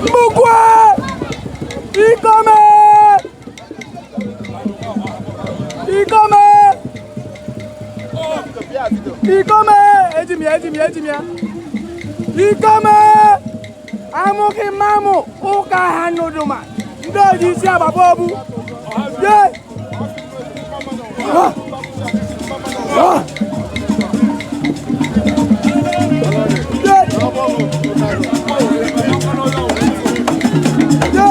Mbukwe! Ikome! Ikome! Ikome! Eji m ya, eji m ya, eji m ya. Ikome! Amụghị mamụ ụka ha n'uduma. Ndị oji isi agbaba obu. Ye! Ah! Ah! Ye! Ye!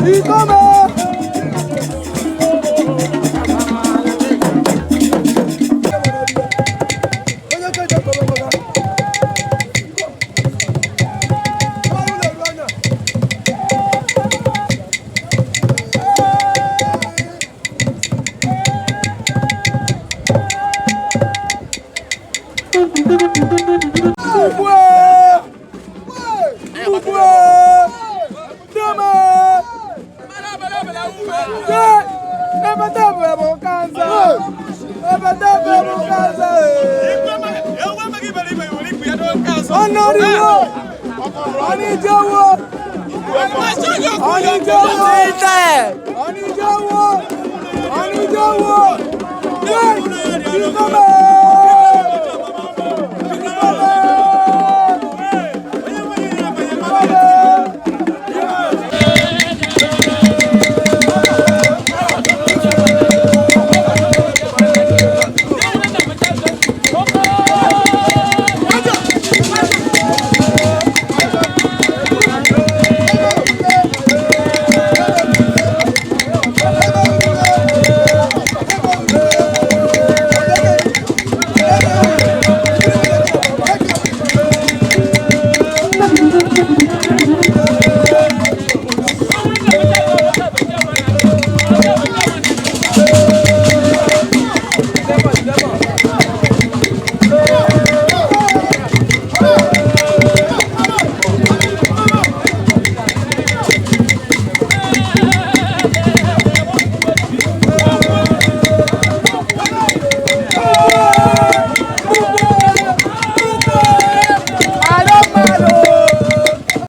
Ye! Ikome! Mbukwe! Mbukwe! Deme! Ye! Ebete bụ ebe kansa! Ebete bụ ebe kansa! Ọnọdụwo! Ọnịjewo! Ọnịjewo! Ọnịjewo! Ọnịjewo! Ye! Ikome!